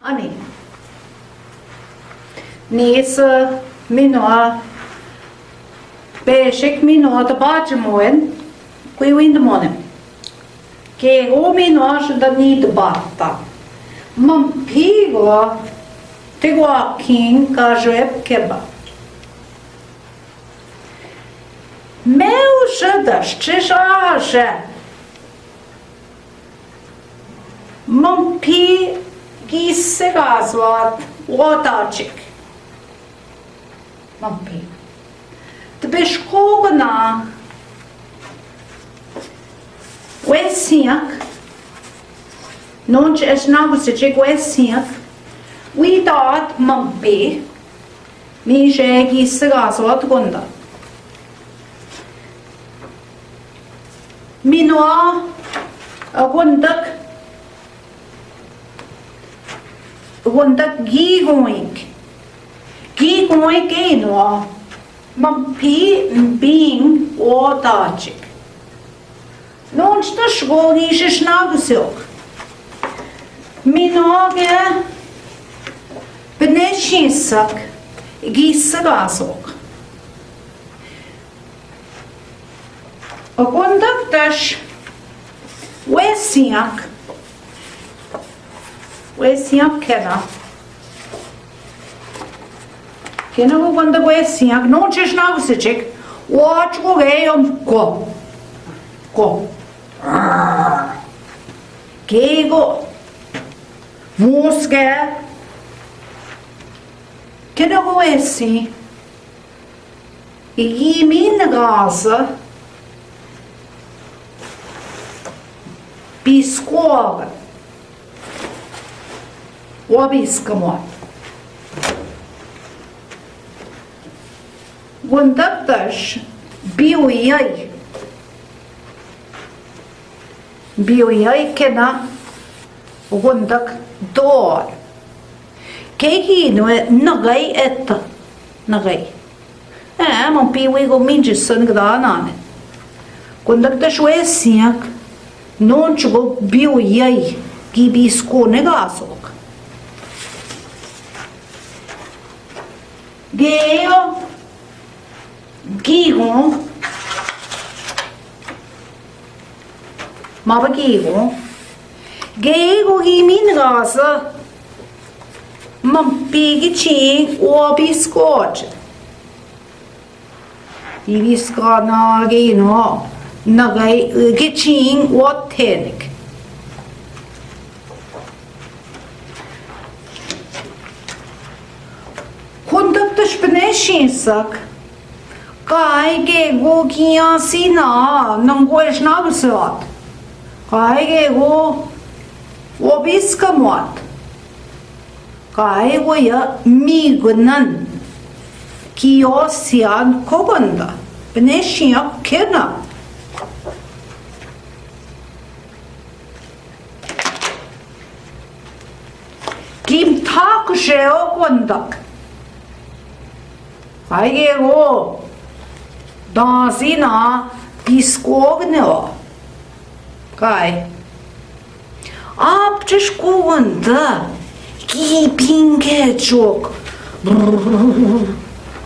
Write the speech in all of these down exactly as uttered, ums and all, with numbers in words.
अने नीस मिनवा, बेशक मिनवा तो बाज मोहन कोई विंद मोने के वो मिनवा शुद्ध नींद बाता। मम भी गो ते गो आखिन का जो एप के बा। मैं उस दश्ट से मम्पी की से गाजवात वो ताचिक। मम्पी। तबेशकोगना वेसियक, नोच एसना गुसिचिक वेसियक, वी तात मम्पी, मी शे की से गाजवात गुंदा। मिनवा, अ, गुंदक, गुंदक गी गोइंक। गी गोइंक इनवा, मम्पी बिंग वो ताचिक। नोच तो शगोगी शिशना गुस्योक। मिनवा के बने शीसक, गी सगासोक। Okundak tash wesiak, wesiak kena. Kena okundak wesiak, no chishna usichik, watch go gay on go. Go. Gay go. Mus gay. Kena go wesi. Igi min gasa piskog. Wabis kamot. Wundak tash biuyai. Biuyai kena wundak dor. Kegi no nagai et nagai. Eh, man piwi go minji san gdana ne. Kundak da shwe siak. Non chugo biu yai. Gibi skone gasok. Geo. Gigo. Maba gigo. Gego gimin gasa. Mam pigi ching o biskot. Ibiskana gino. Nagai giching o tenik. Kundak tashpne shinsak. Kai ge go kiya sina, nang go eshna gusat. Kai ge go obis kamwat. Kai go ya migunan. Kiyo sian koganda. Bne shiya kena. Kim tak sheo kondak. Kai ge go. Dansi na piskog ne o. Kai. Ap chish konda. Ki pinge chok.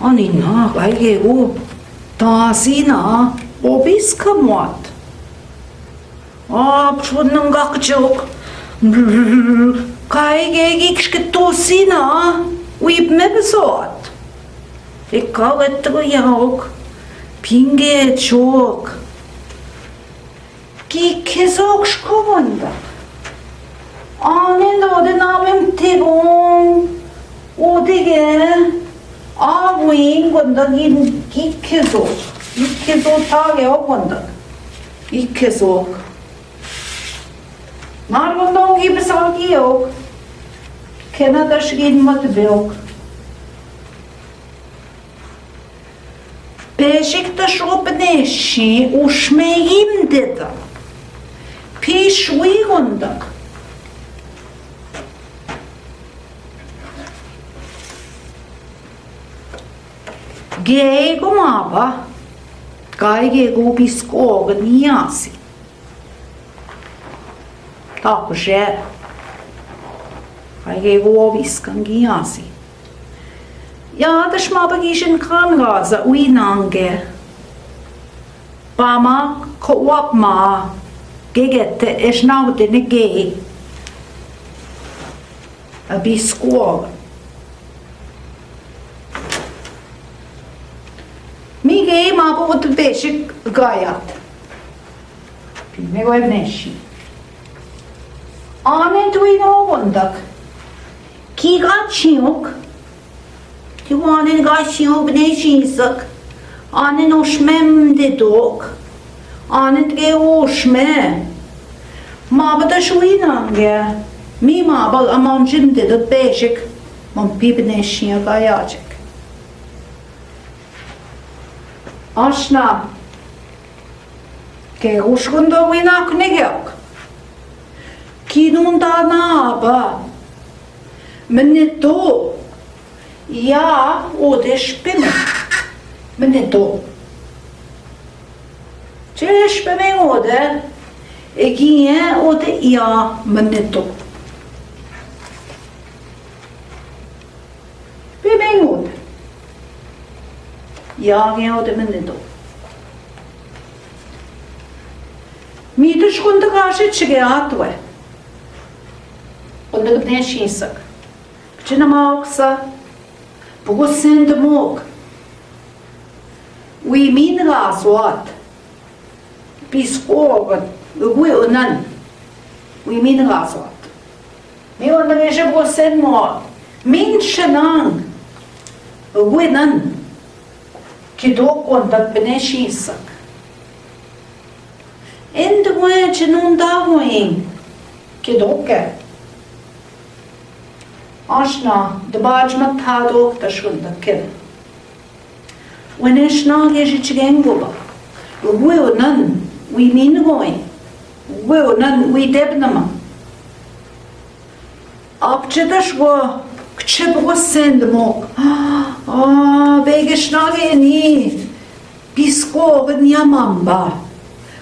Ani na kai ge go. Dansi na obis kamwat. Ap chun nang gak chok. Kai ge gi kishke tosi na. Wip me besot. Ek ka wet go yaok. Pinge chok. Ki kezok shko wanda. Ane no de namem tegon. O de ge. A wing wanda gi ki kezok. Ki kezok ta ge o wanda. Ki kezok. Mar wanda gi besal ki yok. Kena da shgin mat beok. Peşik taşo bneşi uşmeyim deda. Piş uygundak. Gei gumaba. Kai ge gu piskog niasi. Takuje. Ai ge wo bis kangi asi. Ya dashma ba gishin kan gaza ui nange. Pama ko wap ma gegete eshnau de nege. A bisko. Mi ge ma bo tu beshik gayat. Pi me wai neshi. Ane tu ino wondak. Ki ga chiok. Ki wane ga chiok ne shinsak. Ane no shmem de dok. Ane tge o shme. Ma ba ta shui nange. Mi ma ba amam jim de dot beshik. Mam pi bne shia ga yajik. Ashna. Ke ushkun do wina knegeok. Kinun da na ba. Mene do. Ya o de shpeme. Mene do. Che shpeme o de. Egiye o de ya mene do. Pe mengut. Ya gya o de mene do. Mi de shkun de kashi chige atwe. Onda gdne shinsak. China maoksa. Bugo send mok. Wi min ga swat. Pisko, wi unan. Wi min ga swat. Mi onda nge shep go sen mo. Min shenang. Wi nan. Ki do kontak bene shinsak. End gwe chinunda gwe. Ki do ke. Ashna, de baj mat tha do ta shunda ken. Wene shna ge shi chigen go ba. Wi unan, wi min gwe. Wi unan, wi deb nama. Apche da shwa, kche bwa send mok. Ah, bege shna ge ni. Pisko ben ya mamba.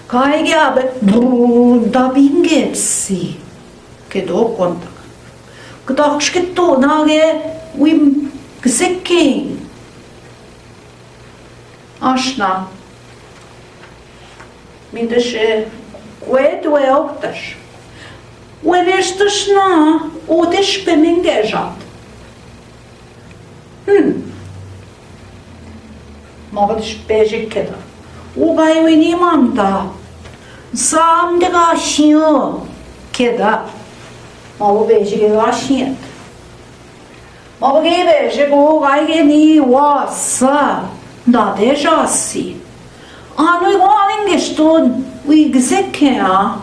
Kai ge abet bru da binge si. Ke do kontak. Kdak shke to na ge wim kseke. Ashna. Mi de she kwe dwe oktash. Wene shtash na, o de shpe menge jat. Hmm. Ma wat shpe je keda. O gai wini mamta. Sam de ga shiyo keda. Ma o beji ge ga shiyet. Ma o ge beji go gai ge ni wa sa. Da de ja si. Anu go anin geston. Wi gzeke a.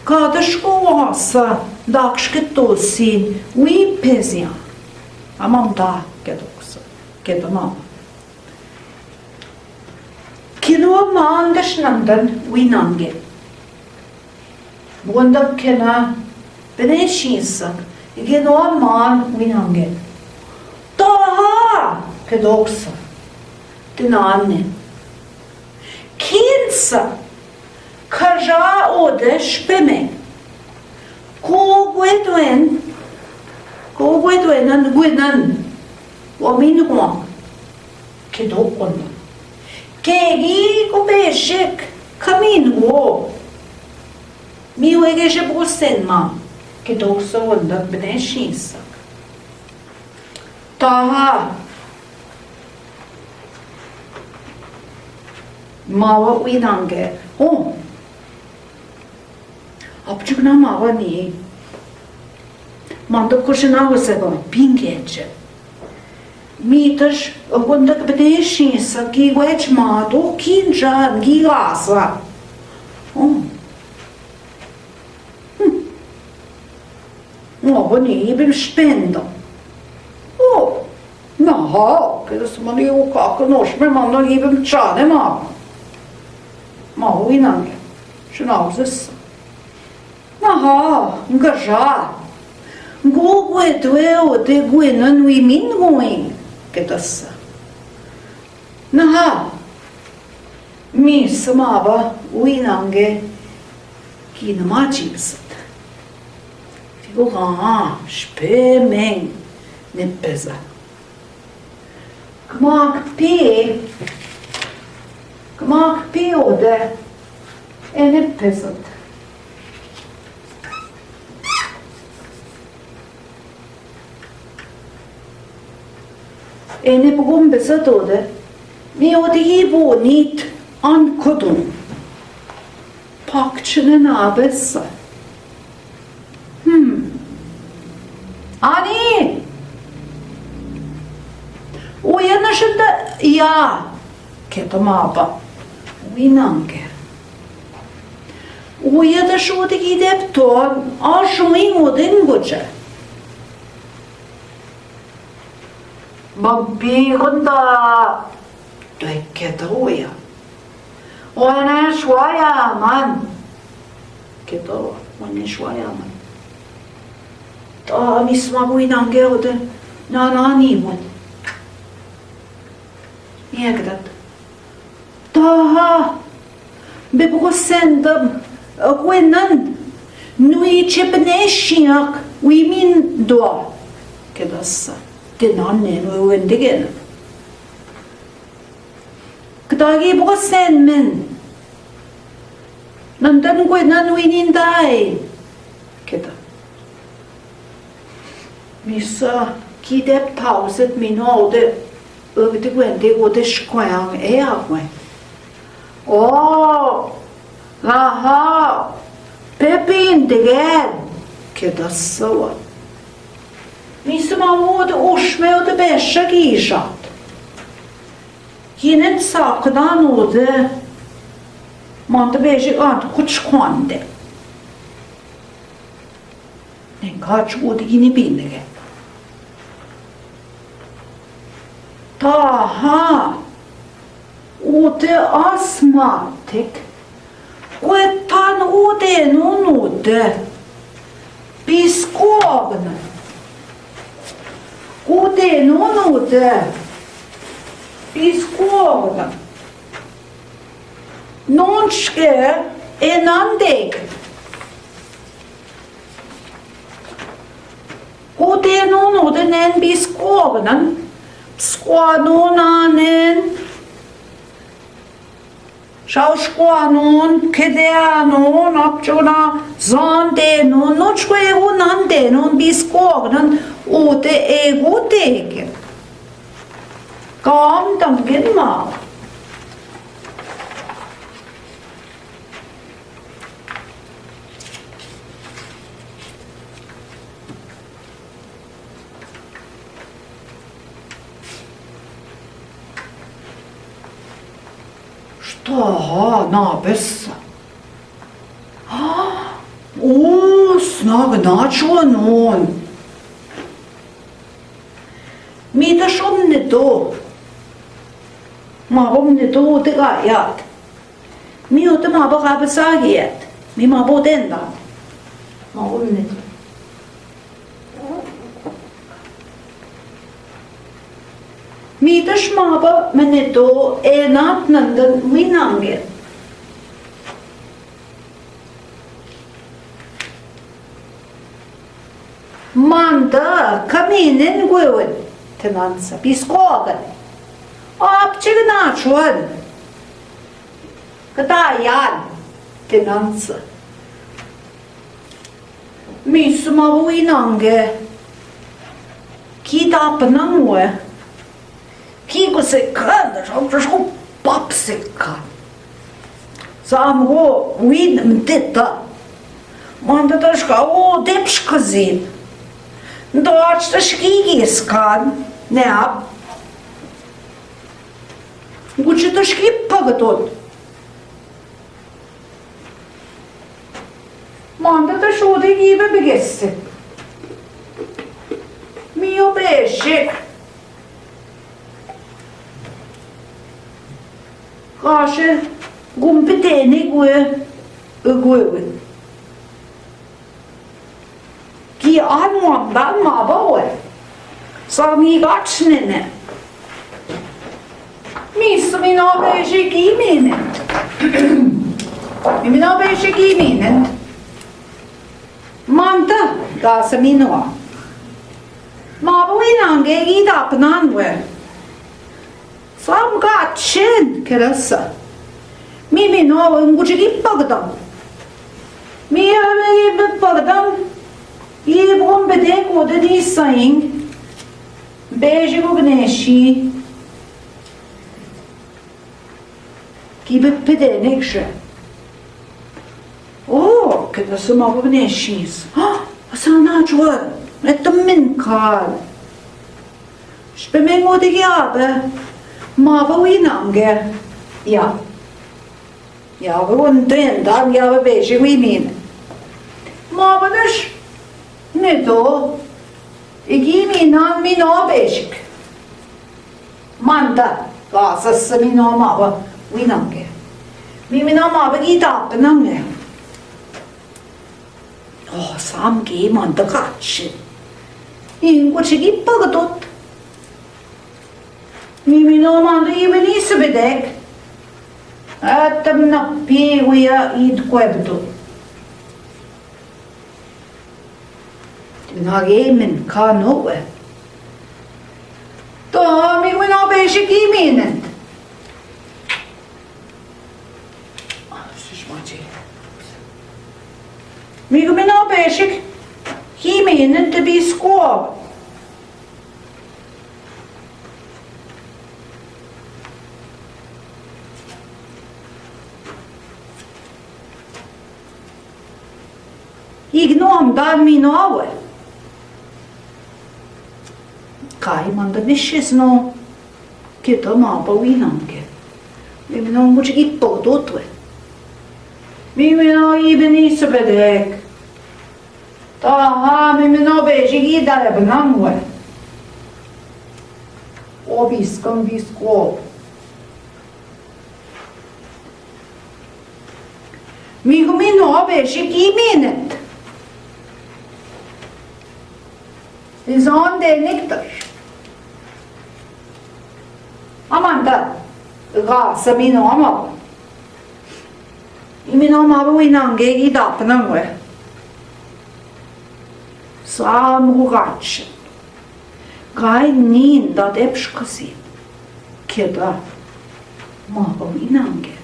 Ka da shko wa sa. Da kshke to sin. Wi pezia. Amam da ke doksa. Ke da mama. Kino man da shnandan wi nange. Bunda kena bene shinsak. Ige no man wi nange. Taha ke doksa. Tinane. Kinsa. Kaja o de shpeme. Ko gwedwen. Ko gwedwen an gwenan. Wa min gwa. Ke do konda. Kegi ko beshek. Kamin wo. Mi wege she busen ma. Ke do so wanda bene shinsak. Taha. Mawa wi nange. Oh. Apchuk na mawa ni. Mando kushna wase ba pingeche. Mi tash gondak bdeshi saki wech ma do kinja gi gasa. Oh. Hmm. Ngo ni bim spendo. Oh. Naha, ke da sumani u kaka noš me mano i bim čane ma. Ma u inange. Šuna uzes. Naha, ngaža. Go gwe dwe o de gwe nan wi min gwe. Ke da sa. Naha. Mi sama ba u inange. Ki nama čipsat. Blanche pe meng ne peza. Kmak pi, kmak pi ode, e ne pezat. E ne pugum pezat ode, mi ode i bunit an kodun. Pakçını na besa. Hmm. Ani! Uyanışında ya. Keda maba. Winange. Uya da şuti gidep ton. A şuin odin goca. Bambi gunda. Doi keda uya. Wane shwaya man. Keda wane shwaya man. Ta misma winange ode. Na na ni man. Niye kedat. Taha. Be bugo sendam. Gwenan. Nui chepne shiak. Wi min dwa. Kedasa. Tenan ne nui wendigen. Kdagi bugo sen men. Nandan gwenan wi nindai. Keda. Misa kidep tauset mino ode ögdi wende ode shkoyang e akwe. O, laha, pepin degen. Keda sawa. Misa ma ode ushme ode besha gijat. Yinen sakdan ode. Manda beji ant kuch kwande. Nengaç ode yine binege. Taha. Ode asma tek. Kwetan ode nun ode. Piskogna. Ode nun ode. Piskogna. Nunchke enandek. Kute nun ode nen biskognan. Pskoa nun anen. Šauškoa nun, kedea nun, apčuna zande nun, nučko egu nande nun, biskognan, ode egu teke. Kam tam gen ma. Što ha na besa? O, snag načo nun. Mi da šom ne do. Ma bom ne do te ga jat. Mi o te ma ba ga besa giet. Mi ma bo den da. Ma bom ne do. Mi da šma ba mene do e nat nandan winange. Manda kaminen gwewen tenansa piskogan. Apčig na čuan. Kata yan tenansa. Mi suma winange. Kita penang we. Ki ko se kan da šau šau pap se kan. Sam go win mteta. Manda da ška o depš kazin. Doč da ški gi skan. Ne ap. Guči da ški pagatot. Manda da šode gi be begesse. Mi o beše. Kaše gumpi tene gue, gue. Ki an muam dan ma ba we. Sami gačne ne. Mi sumi na beže ki minen. Mi na beže ki minen. Manta. दास मीनो। मां बा वी नांगे गीत आपनान वे। साम का अच्छे करस। मी मीनो उंगुच की पगदम। मी अबे पगदम। ये बोम बदे कोदे दी सइंग। बेज को बनेशी। की बे पिदे नेक्शे। ओ, के दसो मां बा बनेशीस। हाँ, असा ना चुअर। मैं तम मिन काल। शपे में मोदी के आबे। मां बा वी नांगे। या। या, वो उन तो इंदान या, वो बेशक वी मीन। मां बा नश। ने तो। इगी मीनान मीनो बेशक। मांदा, गासस मीनो मां बा, वी नांगे। मी मीनो मां बा गीत आपनांगे। ओ, साम के मांदा काच। इनको छिगी पगदोत। मी मीनो मांदा ये बनी सुबे देख। आ, तब न पी हुआ ईद को अब तो। ना ये मिन का नो है। तो मी मीनो बेशक ही मीनंत। सुषमा जी। मी मीनो बेशक ही मीनंत बिस्को। इग्नो आमदार मीनो आवे। काई मंद निश्चिस नो। के तो मां बा वी नांगे। मी मीनो मुझे की पगदोत वे। मी मीनो ये बनी सुबे देख। तो हाँ, मी मीनो बेजी की दारे बनांग वे। ओ बिस्कम बिस्को। मी मीनो बेजी की मीनंत। Is on the nectar. Amanda, ga samino ama. Imino mabu inange gi dapna mwe. Sam gu gach. Gai nin da depsh kasi. Keda. Mabu inange.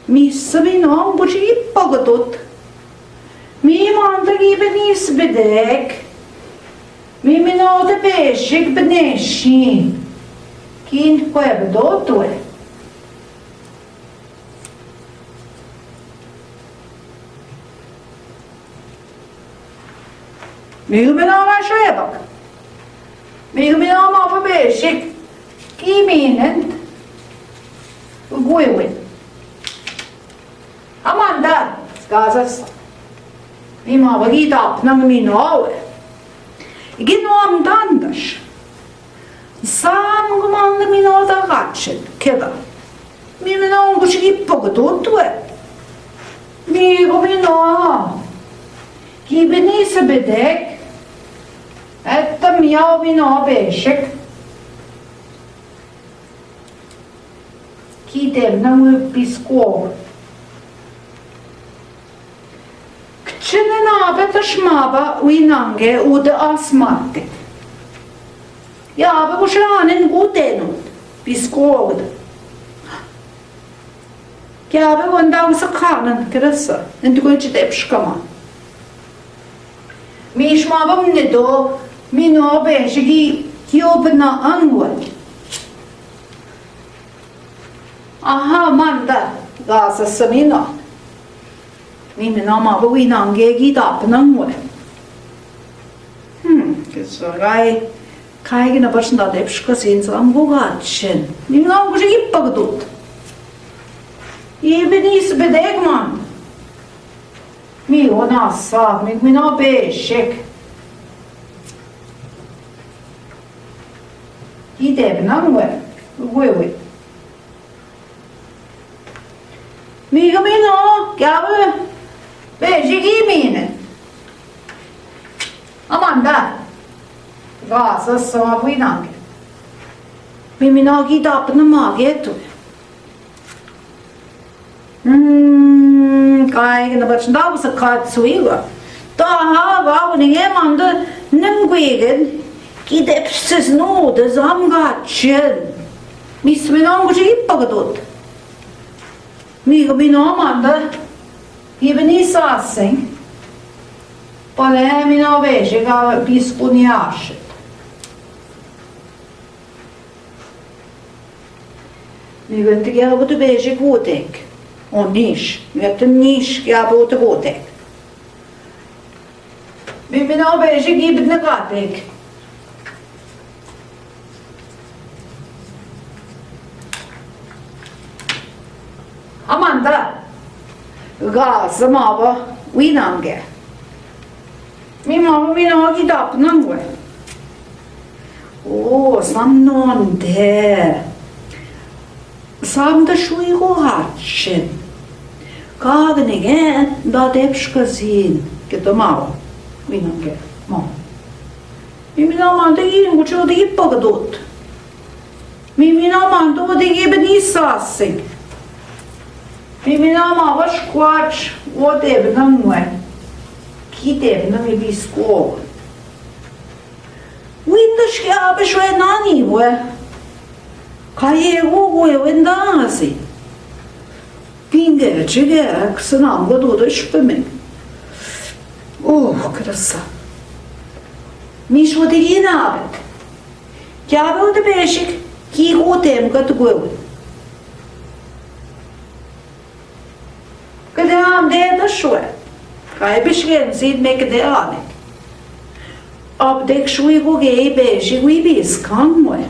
Misabino buji pagadot. Mi mantagi benis bedek. Mi minote beshik beneshi. Kin kwe bedotwe. Migu mi nama shebak. Migu mi nama pa beshik. Ki minen. Gwe we. Amanda. Gazas. Mi ma bagi tap nang mi no we. Gino am dandash. Sam gumang mi no da gachet, keda. Mi mi no gushi gi pogoto tue. Mi go mi no. Ki bini se bedek. Etta mi au mi no beshek. Ki dem na mu pisko. Kchene na be tashma ba winange u de asmate. Ya be ushranen guteno. Pisko de. Kya be wanda usa kanan krasa. Entu kon chite pshkama. Mishma bam ne do, mi no be shigi kyo bna anwa. Aha, manda, ga sasamino. Mi mi no ma bu inange gi dap nangwa. Hmm, ke so gai, kai gi na bashin da depshka sin sa am bu ga chen. Mi no bu shigi pagdut. Ye be ni se bedek man. Mi ona sa, mi, mi no be shek. Ki te bna we, we, we. Mi go mi no, kya we? Be shek ki mi ne. Amanda. Ga sa sa ma bu inange. Mi mi no ki ta apna ma ge tu. Hmm, kai na bach da bu sa ka tsui wa. Taha gavninge mande nengwegen ki depsis no de zamgachen. Mismino nguji pagdot. Mi gmino mande ibni sasing. Pale mino veje ga biskuni ashit. Mi vet gya bu tu beje gotek. O nish. Mi vet nish gya bu tu gotek. Mi mi no beje gib ne gatek. Amanda. Ga zama ba winange. Mi mama mi no ki dap nang we. O, sam non de. Sam da shui go hachen. Kag ne ge da depsh kazin. Ke to mama. Winange. Mama. Mi mi no mande i ngucho de pagdot. Mi mi no mande o de ibni sasing. Mi mi no ma vash kwach o de bnang we. Ki de bnang bisko. Windows ki abe shwe nani we. Kaye wo we wendasi. Pinge chige ksanam go do do shpeme. Oh, krasa. Mi shwo de yena abet. Kya bo de beshik ki go tem kat go. Kdam de da shwe. Kai bishgen zid me kde ane. Ab dek shwi go ge be shi wi bi skam we.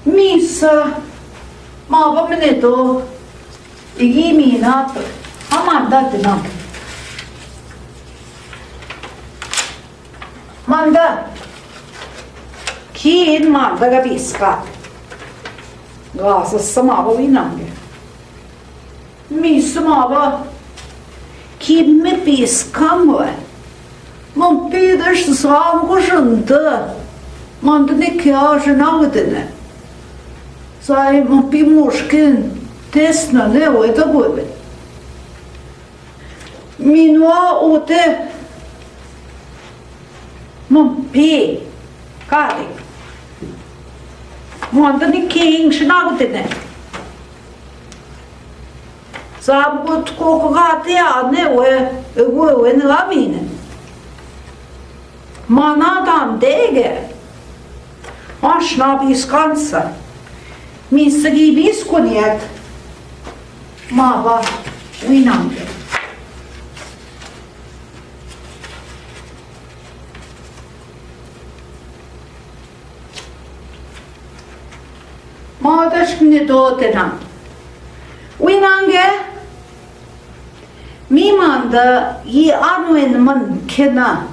Misa. Ma ba mne do. Igi mi na. Amanda de na. Manda. Kin manda ga biska. Ga sa sama ba winange. Mi sama ba. Kin me biska mo. Mo pider sa ko shanta. Manda ne kya shana wutene. Sai mo pi mushkin. Tesna ne weta gwebe. Minwa ute. Mum pi. Kati. Mwanta ni king shinagutine. Sab gut ko kati ane we, we, we ngamine. Mana tan dege. Ashna biskansa. Mi sagi biskuniet. Ma ba winange. Ma da shkni do tena. Winange. Mi manda yi anwen man kena.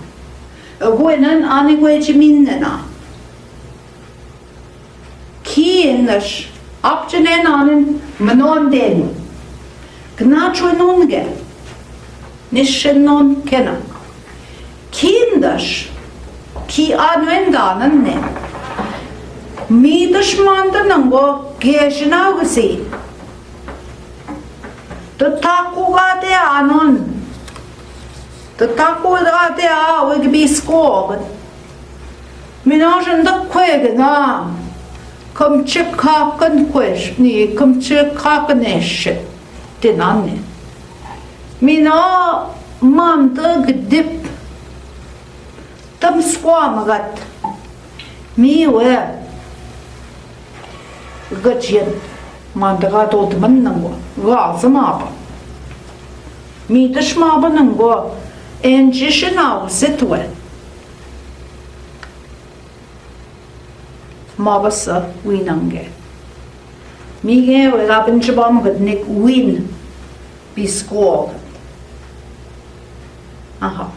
Gwenan ani gwe jimin nena. Ki nash apchene nanin manon den. Gna chwe non ge. Nishin non kena. Kindash ki anwen danan ne. Mi dushman da nango geshna gusi. Da taku gate anon. Da taku gate a wig biskog. Minosh da kweg na. Kamche kakan kwesh ni kamche kakanesh. Tinane. Mino manta gdip. Tam squam gat. Mi we. Gajian. Manda ga dot man nango. Ga zama ba. Mi tashma ba nango. En jishina sitwe. Ma ba sa winange. Mi ge we ga pinche ba magadnik win. Biskog. Aha.